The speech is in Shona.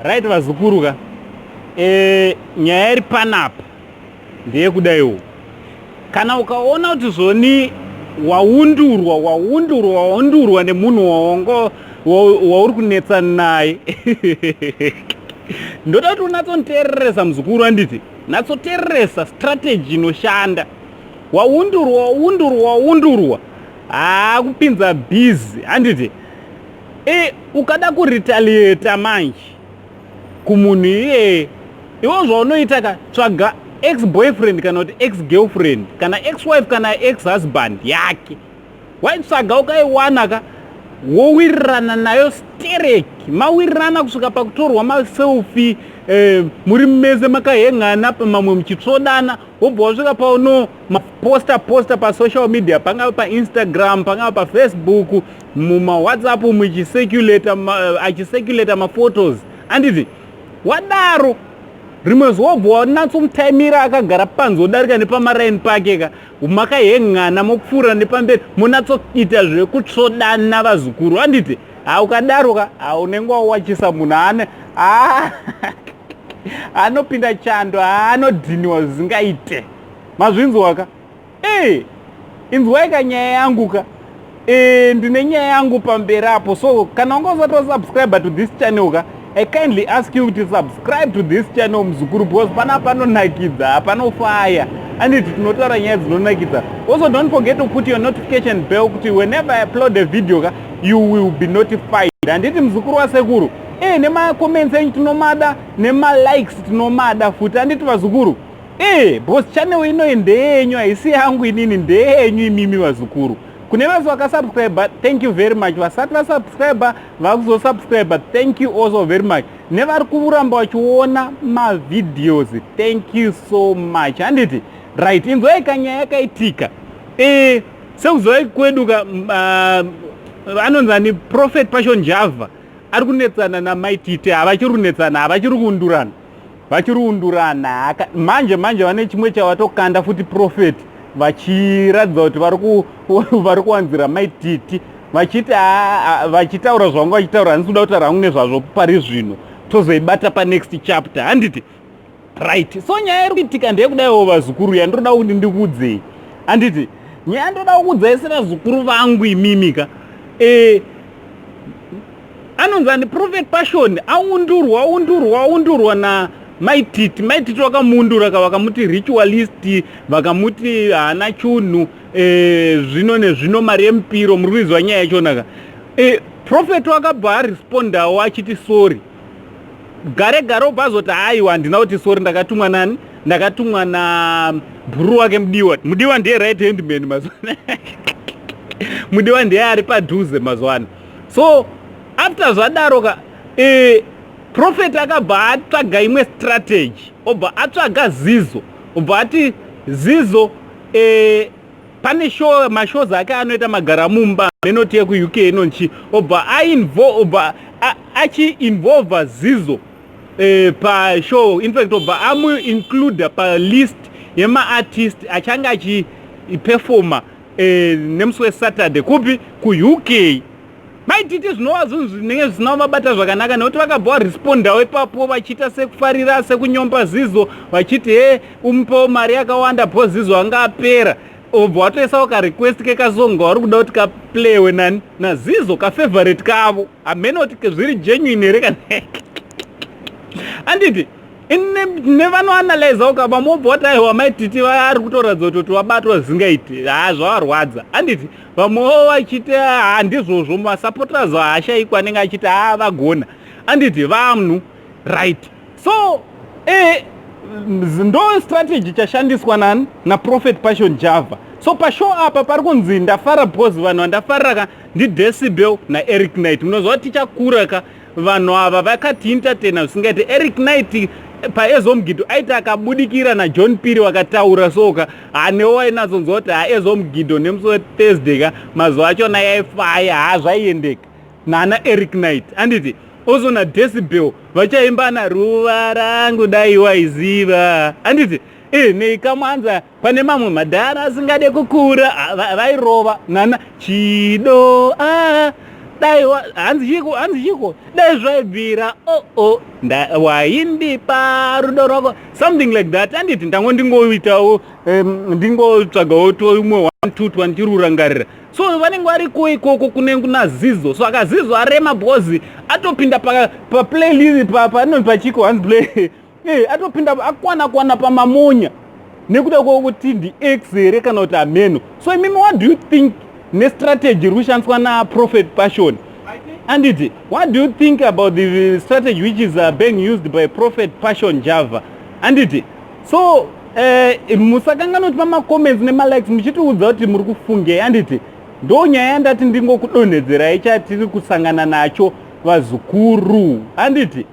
Right vazukuru ka. Nyaya iri panapa ndeyekudaiwo. Kana ukaona kuti zvoni waundurwa waundurwa waundurwa nemunhu wawango wauri kunetsa naye, ndoda kuti unatsonitereresa muzukuru, anditi natsotereresa strategy inoshanda. Waundurwa waundurwa waundurwa, haakupinza busy, handiti? Ukada kuretaliata manje kumunhu iyeye, iwo zvaunoita ka, tsvaga ex boyfriend kana kuti ex girlfriend kana ex wife kana ex husband yake. Waitsvaga ukaiwana ka, wowirirana nayo stereki, mawirirana kusvika pakutorwa maselfie, muri mese makahengana, mamwe muchitsvodana, wobva wasvika pauno maposta posta pasocial media, pangava paInstagram, pangava paFacebook, mumaWhatsApp, muchicirculata, achicirculata maphotos, anditi? Wadaro, rimwe zuva wobva wanatsomutaimira akagara panze, wodarika nepamaraini pake ka, makahengana, mopfuura nepamberi, munatsoita zvekutsvodana vazukuru, handiti? Ha, ukadaro ka, haunenge wawachisa munhu ane anopinda chando, haanodhiniwa zvisingaite. Mazvinzwa ka? E, inzwai ka nyaya yangu ka. Ndine nyaya yangu pamberi apo. So kana wanga usati wasubscribe to this channel ka, I kindly ask you to subscribe to this channel, muzukuru, because pana panonakidza, hapanofaya, anditi? Tinotaura nyaya dzinonakidza. Also, don't forget to put your notification bell kuti whenever I upload a video ka, you will be notified, handiti, muzukuru wasekuru? Nemacomments enyu tinomada, nemalikes tinomada futi, handiti vazukuru? Because channel inoyi ndeyenyu, haisi yangu inini, ndeyenyu imimi vazukuru. Kune vese vakasubscribe, thank you very much. Vasati vasubscribe, vakuzosubscribe, thank you also very much. Nevari kuramba vachiona mavideos, thank you so much, handiti? Right, inzwai kanyaya yakaitika. Sekuzwai kwedu ka, anonzani, Prophet Passion Java ari kunetsana naMaititi. Havachiri kunetsana, havachiri kuundurana, vachiri kuundurana manje manje. Vane chimwe chavatokanda futi, Prophet vachiratidza kuti vari kuwanzira Maititi, vachiti vachitaura zvavanga vachitaura. Handisi kuda kutaura hangu nezvazvo pari zvino, tozoibata panext chapter, handiti? Right, so nyaya iri kuitika ndeyekudaiwo vazukuru, yandiroda kuti ndikuudzei, handiti? Nyaya ndoda kukuudzai sevazukuru vangu imimi ka, anonzi ani, Prophet Passion aundurwa, aundurwa, aundurwa naMaititi. Maititi vakamuundura ka, vakamuti ritualist, vakamuti haana chunhu, zvino nezvino, mari yemupiro. Muri kuizwa nyaya yachona ka? Prophet wakabva arespondawo achiti sorry. Gare gare obva azoti, "Haiwa, handina kuti sorry, ndakatumwa nani? Ndakatumwa nabhuru wake Mudiwa." Mudiwa ndiye right hand man mazuva, Mudiwa ndiye ari padhuze mazuva ano. So after zvadaro ka, Prophet akabva atsvaga imwe strategy, obva atsvaga Zizo, obva ati Zizo, pane show, mashows ake anoita magara mumba menoti yekuUK inonchi, obva obva achiinvolva Zizo pashow. In fact, obva amuincluda palist yemaartist achange achiperforma nemusi weSaturday kupi? KuUK. Maititi zvinova zvinhu zvinenge zvisina kuvabata zvakanaka, nekuti vakabva varespondawo ipapo vachiita sekufarira, sekunyomba Zizo, vachiti, "He, umupewo mari yakawanda," po Zizo anga apera. Obva watoisawo karequest kekasong vari kuda kuti kaplaywe nani? NaZizo, kafavorite kavo. Hamene kuti zviri genuine here kana, handiti? Nevanoanalyzawo ka, vamwe vobva vati, "Aiwa, Maititi vari kutoratidza kuti vabatwa zvisingaiti, ha, zvavarwadza," handiti? Vamwewo vachiti, "Handizvozvo." Masupporters haashayikwa anenge achiti, "Ha, vagona," handiti vanhu? Right, so ndo strategy chashandiswa nani? NaProphet Passion Java. So pashow apa pari kunzi ndafara because vanhu vandafarira ka ndiDecibel naEric Knight. Munoziva tichakura ka, vanhu ava vakatientertaina zvisingaiti. Eric Knight paEzomugido aiti akabudikira naJohn Piri vakataura soka, hanewo wainatsonzwa kuti haEzomugido nemusi weThursday ka, mazuva achona yaifaya, ha, zvaiendeka nana Eric Knight, handiti? Also naDecibel vachaimba naruva rangu dai waiziva, handiti? Neikamwanza pane mamwe madhara asingade kukura, vairova nana chido. Dai hanzi chiko, hanzi chiko, dai zvaibvira, oh oh, waindipa rudo rwako, something like that, handiti? Ndango ndingoitawo, ndingotsvagawo tumwe 1 2 twandirurangarira. So vanenge variko ikoko kune kuna Zizo. So akazizo arema because atopinda paplaylist pano pachiko, hanzi play, atopinda akwana kwana pamamonya nekuda kwokuti ndi ex here kana kuti ameno. So imimi, what do you think nestrategy iri kushandiswa naProphet Passion, anditi? What do you think about the strategy which is being used by Prophet Passion Java, anditi? So musakanganwa kuti pamacomments nemalikes muchitiudza kuti muri kufungei, anditi? Ndo nyaya yandati ndingokudonhedzerai chatiri kusangana nacho, vazukuru, handiti?